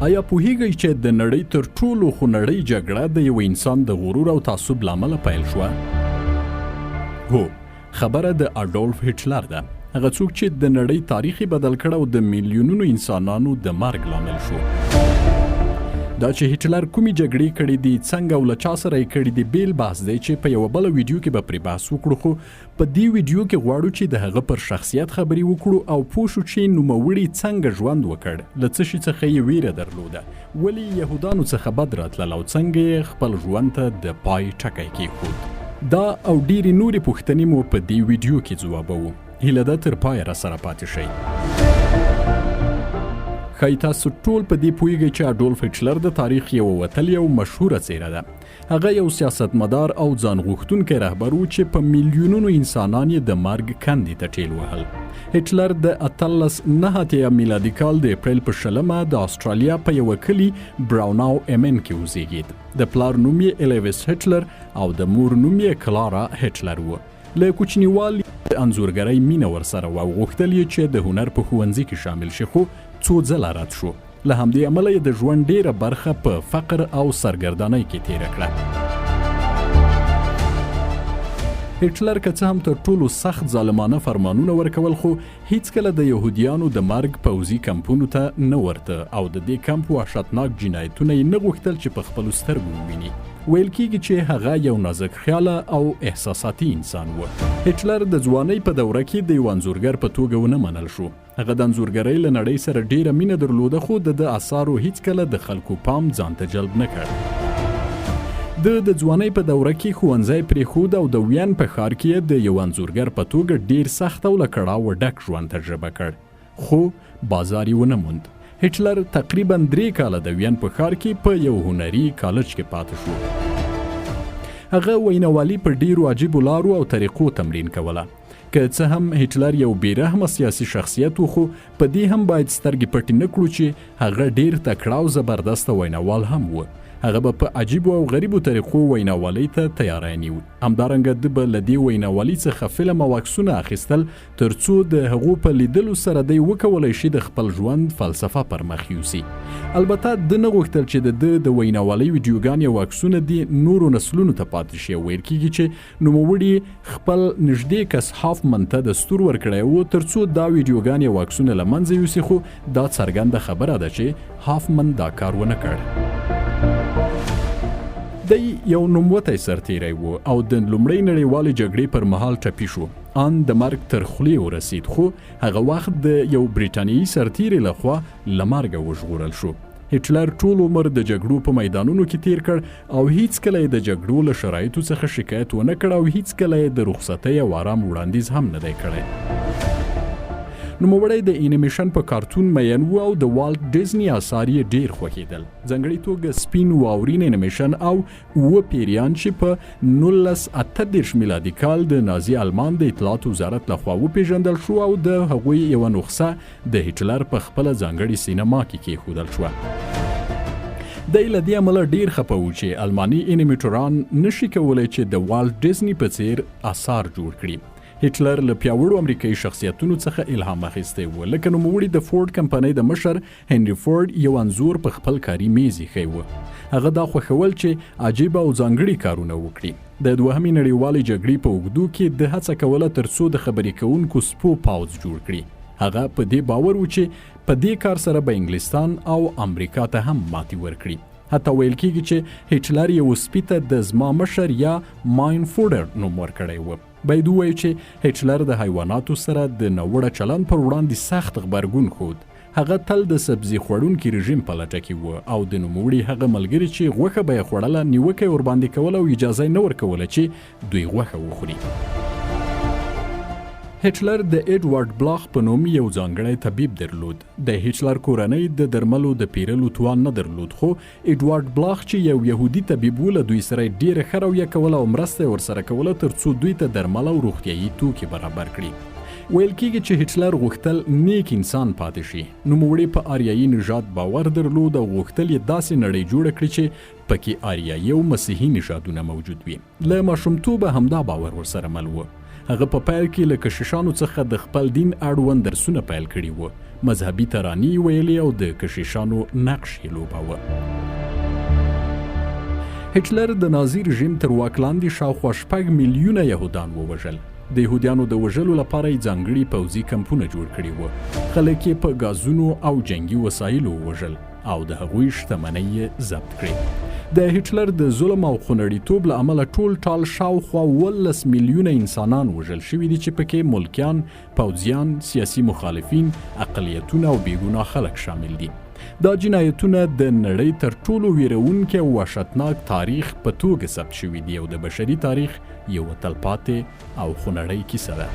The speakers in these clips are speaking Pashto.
آیا پوهیږئ چې د نړۍ تر ټولو خونړۍ جګړه د یو انسان د غرور او تعصب له امله پیل شوه؟ هو، خبره د اډولف هټلر ده، هغه څوک چې د نړۍ تاریخ یې بدل کړ او د میلیونونو انسانانو د مرګ لامل شو. دا چې هټلر کومې جګړې کړې دي، څنګه او له چا سره یې کړې دي، بیل بحث دی چې په یوه بله ویډیو کې به پرې بحث وکړو، خو په دې ویډیو کې غواړو چې د هغه پر شخصیت خبرې وکړو او پوه شو چې نوموړي څنګه ژوند وکړ، له څه شي څخه یې ویره درلوده، ولې یې یهودانو څخه بد راتلل او څنګه یې خپل ژوند ته د پای ټکی کېښود. دا او ډېرې نورې پوښتنې مو په دې ویډیو کې ځوابوو. هیله ده تر پایه راسره پاتې شئ. ښایي تاسو ټول په دې پوهیږئ چې اډولف هټلر د تاریخ یوه وتلې او مشهوره څېره ده. هغه یو سیاستمدار او ځان غوښتونکی رهبر و چې په میلیونونو انسانان یې د مرګ کندې ته ټیل وهل. هټلر د 1889 میلادي کال د اپریل په 20مه د استرالیا په یوه کلي براوناو امن کې وزیږید. د پلار نوم یې الیویس هټلر او د مور نوم یې کلارا هټلر و. له کوچنیوالي د انځورګرۍ مینه ورسره وه او غوښتل یې چې د هنر په ښوونځي کې شامل شي، خو څو ځله رد شو. له همدې امله یې د ژوند ډېره برخه په فقر او سرګردانۍ کې تېره کړه. هټلر که څه هم تر ټولو سخت ظالمانه فرمانونه ورکول، خو هیڅکله د یهودیانو د مرګ پوځي کمپونو ته نه ورته او د دې کمپ وحشتناک جنایتونه یې نه غوښتل چې په خپلو سترګو وویني. ویل کیږي چې هغه یو نازک خیاله او احساساتي انسان و. هټلر د ځوانۍ په دوره کې د یو انځورګر په توګه ونه منل شو. هغه د انځورګرۍ له نړۍ سره ډیره مینه درلوده، خو د ده اثارو هیڅکله د خلکو پام ځان ته جلب نه کړ. ده د ځوانۍ په دوره کې ښوونځی پرېښود او د وین په ښار کې یې د یو انځورګر په توګه ډیر سخت او له کړاوه ډک ژوند تجربه کړ، خو بازار یې ونه موند. هټلر تقریبا 3 کاله د وین په ښار کې په یو هنري کالج کې پاتې شو. هغه ویناوالي په ډیرو عجیبو لارو او طریقو تمرین کوله. که څه هم هټلر یو بې رحمه سیاسي شخصیت و، خو په دې هم باید سترګې پټې نه کړو چې هغه ډیر تکړه او زبردست ویناوال هم و. هغه به په عجیبو او غریبو طریقو ویناوالۍ ته تیاری نیو. همدارنګه ده به له دې ویناوالي څخه فلم او عکسونه اخیستل ترڅو د هغو په لیدلو سره دی وکولای شي د خپل ژوند فلسفه پر مخ یوسي. البته ده نه غوښتل چې د ده د ویناوالۍ ویډیوګانې او عکسونه دې نورو نسلونو ته پاتې شي او ویل کیږي چې نوموړي خپل نږدې کس هافمن ته دستور ورکړی و ترڅو دا ویډیوګانې او عکسونه له منځه یوسي، خو دا څرګنده خبره ده چې هافمن دا کار ونه کړ. دی یو نوموتی سرتیری و او د لومړۍ نړیوالې جګړې پر مهال ټپي شو، ان د مرګ تر خولې ورسید، خو هغه وخت د یو بریټانیایي سرتیري له خوا له مرګه وژغورل شو. هټلر ټول عمر د جګړو په میدانونو کې تیر کړ او هیڅکله یې د جګړو له شرایطو څخه شکایت ونه کړ او هیڅکله یې د رخصتۍ او آرام وړاندیز هم نه دی کړی. نوموړی د انیمیشن په کارتون مین و او د والټ ډیزني آثار یې ډیر خوښېدل، ځانګړي توګه سپین واورین انیمیشن او اووه پیریان چې په 1938 میلادي کال د نازي آلمان د اطلاعاتو وزارت لخوا وپیژندل شو او د هغوی یوه نسخه د هټلر په خپله ځانګړې سینما کې کېښودل شوه. دی له دې امله ډیر خپه و چې الماني انیمیټوران نشي کولی چې د والټ ډیزني په څیر اثار جوړ کړي. هټلر له پیاوړو امریکایي شخصیتونو څخه الهام اخیستی و، لکه نوموړي د فورډ کمپنۍ د مشر هنري فورډ یو انځور په خپل کاري میز ایښی و. هغه دا خوښول چې عجیب او ځانګړي کارونه وکړي. د دوهمې نړیوالې جګړې په اوږدو کې ده هڅه کوله ترڅو د خبرې کوونکو سپو پوځ جوړ کړي. هغه په دې باور و چې په دې کار سره به انګلستان او امریکا ته هم ماتې ورکړي. حتی ویل کیږي چې هټلر یو سپي ته د زما مشر یا ماین فوډر نوم ورکړی و. باید ووایو چې هټلر د حیواناتو سره د ناوړه چلند پر وړاندې سخت غبرګون ښود. هغه تل د سبزي خوړونکي رژیم په لټه کې و او د نوموړي هغه ملګري چې غوښه به یې خوړله نیوکه یې ورباندې کوله او اجازه یې نه ورکوله چې دوی غوښه وخوري. هټلر د اډوارډ بلاخ په نوم یو ځانګړی طبیب درلود. د هټلر کورنۍ د درملو د پیرلو توان نه درلود، خو اډوارډ بلاخ چې یو یهودي طبیب و، له دوی سره یې ډېره ښه رویه کوله او مرسته یې ورسره کوله ترڅو دوی ته درمل او روغتیايي توکي برابر کړي. ویل کېږي چې هټلر غوښتل نیک انسان پاتې شي. نوموړي په آریایي نژاد باور درلود او غوښتل یې داسې نړۍ جوړه کړي چې پکې آریایي او مسیحي نژادونه موجود وي. له ماشومتوبه همدا باور ورسره مل و. هغه په پیل کې له کشیشانو څخه د خپل دین اړوند درسونه پیل کړي وو، مذهبي ترانې یې ویلې او د کشیشانو نقش یې لوباوه. هټلر د نازي رژیم تر واک لاندې شاوخوا 6 میلیونه یهودان ووژل. د یهودیانو د وژلو لپاره یې ځانګړي پوځي کمپونه جوړ کړي وو. خلک یې په ګازونو او جنګي وسایلو ووژل او د هغوی شتمنۍ یې ضبط کړې. د هټلر د ظلم او خونړیتوب له امله ټول ټال شاوخوا 17 میلیونه انسانان وژل شوي دي، چې پکې ملکیان، پوځیان، سیاسي مخالفین، اقلیتونه او بېګناه خلک شامل دي. دا جنایتونه د نړۍ تر ټولو ویرونکي او وحشتناک تاریخ په توګه ثبت شوي دي او د بشري تاریخ یوه تلپاتې او خونړۍ کیسه ده.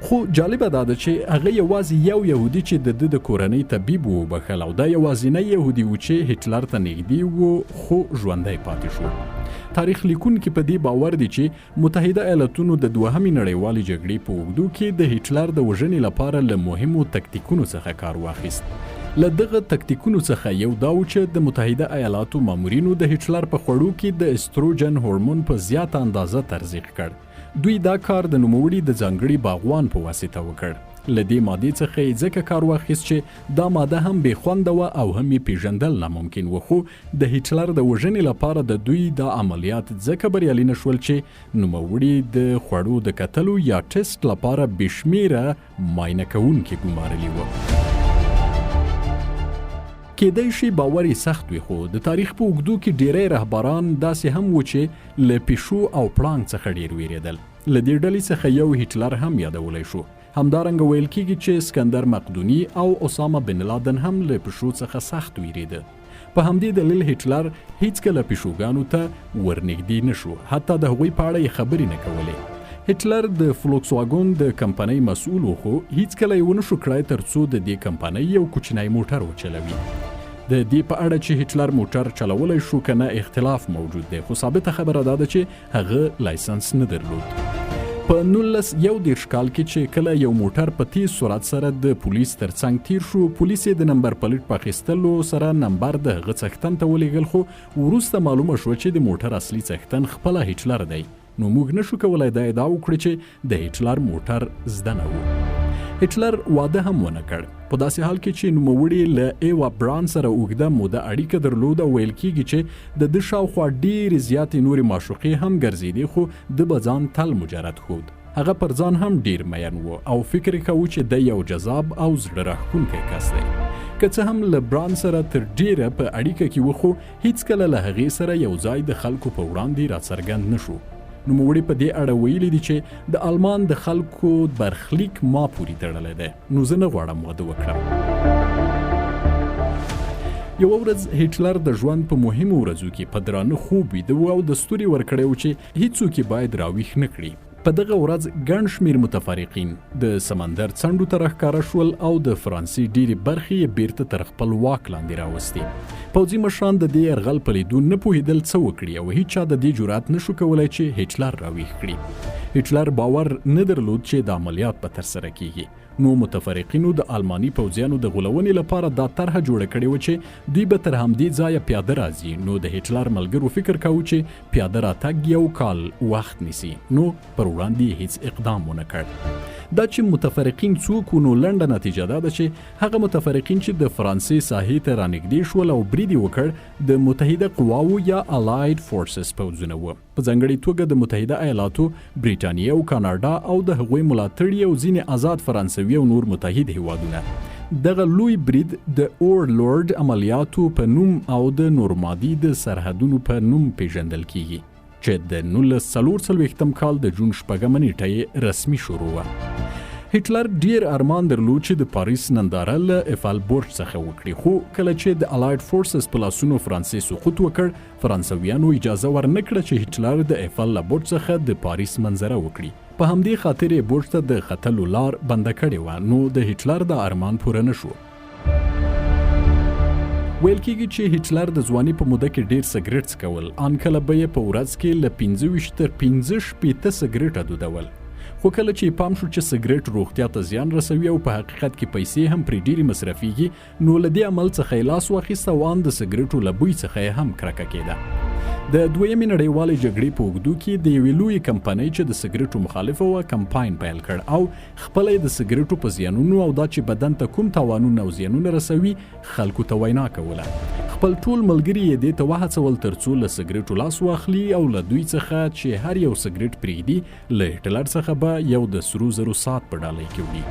خو جالبه دا ده چې هغه یوازې یو یهودي چې د ده د کورنۍ طبیب و وبخښل، او دا یوازینی یهودي و چې هټلر ته نږدې و، خو ژوندی پاتې شو. تاریخ لیکونکي په دې باور دي چې متحده ایالتونو د دوهمې نړیوالې جګړې په اوږدو کې د هټلر د وژنې لپاره له مهمو تکتیکونو څخه کار واخیست. له دغه تکتیکونو څخه یو دا و چې د متحده ایالاتو مامورینو د هټلر په خوړو کې د استروجن هورمون په زیاته اندازه ترزیق کړ. دوی دا کار د نوموړي د ځانګړي باغوان په واسطه وکړ. له دې مادې څخه یې ځکه کار واخیست چې دا ماده هم بې خونده وه او هم یې پېژندل ناممکن و، خو د هټلر د وژنې لپاره د دوی دا عملیات ځکه بریالي نه شول چې نوموړي د خوړو د کتلو یا ټسټ لپاره بې شمېره معاینه کوونکي ګمارلي وو. کېدای شي باور یې سخت وي، خو د تاریخ په اوږدو کې ډېری رهبران داسې هم وو چې له پیشو او پړانګ څخه ډېر وېرېدل. له دې ډلې څخه یو هټلر هم یادولی شو. همدارنګه ویل کېږي چې سکندر مقدوني او اسامه بن لادن هم له پښو څخه سخت ویریده. په همدې دلیل هټلر هیڅکله پیشوګانو ته ورنږدې نه شو، حتی د هغوی په اړه یې خبرې نه کولې. هټلر د فولکس واګون د کمپنۍ مسؤل و، خو هیڅکله یې ونشو کړای ترڅو د دې کمپنۍ یو کوچنی موټر وچلوي. د دې په اړه چې هټلر موټر چلولی شو که نه، اختلاف موجود دی، خو ثابته خبره دا ده چې هغه لایسنس نه درلود. په 1931 کال کې چې کله یو موټر په تیز سرعت سره د پولیس تر څنګ تیر شو، پولیس یې د نمبر پلیټ په اخیستلو سره نمبر د هغه څښتن ته ولیږل، خو وروسته معلومه شوه چې د موټر اصلي څښتن خپله هټلر دی، نو موږ نشو کولای دا ادعا وکړو چې د هټلر موټر زده نه و. هټلر واده هم ونه کړ، په داسې حال کې چې نوموړي له ایوا بران سره اوږده موده اړیکه درلوده او ویل کیږي چې د ده شاوخوا ډېرې زیاتې نورې معشوقې هم ګرځېدې، خو ده به ځان تل مجرد ښود. هغه پر ځان هم ډیر مین و او فکر یې کاوه چې دی یو جذاب او زړه راښکونکی کس دی. که څه هم له بران سره تر ډیره په اړیکه کې و، خو هیڅکله له هغې سره یو ځای د خلکو په وړاندې راڅرګند نه شو. نوموړي په دې اړه ویلي دي چې د آلمان د خلکو برخلیک ما پورې تړلی دی، نو زه نه غواړم واده وکړم. یوه ورځ هټلر د ژوند په مهمو ورځو کې په درانه خوب ویده و او دستور یې ورکړی و چې هیڅوک یې باید راویښ نه کړي. په دغه ورځ ګڼ شمېر متفرقین د سمندر څنډو ته راښکاره شول او د فرانسې ډېرې برخې یې بیرته تر خپل واک لاندې راوستې. پوځي مشران د دې یرغل په لیدو نه پوهېدل څه وکړي او هیچا د دې جرأت نشو کولای چې هټلر راویښ کړي. هټلر باور نه درلود چې دا عملیات به ترسره کیږي، نو متفرقینو د آلماني پوځیانو د غولونې لپاره دا طرحه جوړه کړې وه چې دوی به تر همدې ځایه پیاده راځي. نو د هټلر ملګرو فکر کاوه چې پیاده راتګ یو کال وخت نیسي، نو پر وړاندې یې هیڅ اقدام ونه کړ. دا چې متفرقین څوک وو، نو لنډه نتیجه دا ده چې هغه متفرقین چې د فرانسې ساحې ته رانږدې شول او برید یې وکړ، د متحده قواو یا الایډ فورسز پوځونه وو، په ځانګړې توګه د متحده ایالاتو، بریټانیا او کاناډا او د هغوی ملاتړي او ځینې ازاد فرانسوي او نور متحد هیوادونه. دغه لوی برید د اورلورډ عملیاتو په نوم او د نورمادي د سرحدونو په نوم پیژندل کیږي چې د 1944 کال د جون 6مه نیټه یې رسمي شروع وه. هټلر ډیر ارمان درلود چې د پاریس ننداره له ایفل برج څخه وکړي، خو کله چې د الایډ فورسز په لاسونو فرانسې سقوط وکړ، فرانسویانو اجازه ورنکړه چې هټلر د ایفل له برج څخه د پاریس منظره وکړي. په همدې خاطر یې برج ته د ختلو لار بنده کړې وه، نو د هټلر دا ارمان پوره نه شو. ویل کیږي چې هټلر د ځواني په موده کې ډیر سګریټ څکول، ان کله به یې په ورځ کې له 25 تر 65 سګریټه دودول. خو کله چې پام شو چې سګریټ روغتیا ته زیان رسوي او په حقیقت کې پیسې هم پرې ډېرې مصرفیږي، نو له دې عمل څخه یې لاس واخیست او ان د سګریټو له بوی څخه یې هم کرکه کېده. د دویمې نړیوالې جګړې په اوږدو کې د یوې لویې کمپنۍ چې د سګریټو مخالفه وه کمپاین پیل کړ او خپله یې د سګریټو په زیانونو او دا چې بدن ته کوم تاوانونه او زیانونه رسوي خلکو ته وینا کوله. خپل ټول ملګري یې دې ته وهڅول ترڅو له سګریټو لاس واخلي او له دوی څخه چې هر یو سګریټ پرېږدي له هټلر څخه به یو د سرو زرو ساعت په ډالۍ کې وړي.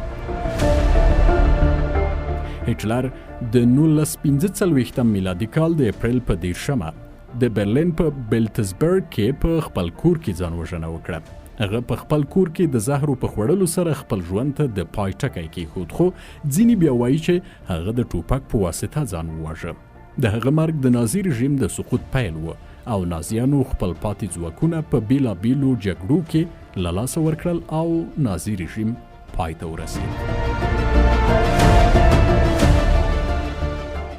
هټلر د 1945 میلادي کال د اپریل په 30مه د برلین په بلتزبرګ کې په خپل کور کې ځان وژنه وکړه. هغه په خپل کور کې د زهرو په خوړلو سره خپل ژوند ته د پای ټکی کېښود، خو ځینې بیا وایي چې هغه د ټوپک په واسطه ځان وواژه. د هغه مرګ د نازي رژیم د سقوط پیل و او نازیانو خپل پاتې ځواکونه په بیلابیلو جګړو کې له لاسه ورکړل او نازي رژیم پای ته ورسید.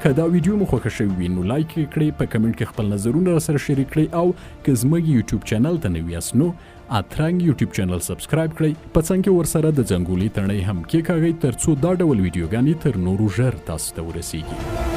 که دا ویډیو مو خوښه شوې وي نو لایک یې کړئ، په کمنټ کې خپل نظرونه راسره شریک کړئ او که زموږ یوټیوب چینل ته نوي یاست نو اترنګ یوټیوب چینل سبسکرایب کړئ، په څنګ کې ورسره د ځنګولي تڼۍ هم کېکاږئ ترڅو دا ډول ویډیوګانې تر نورو ژر تاسو ته ورسیږي.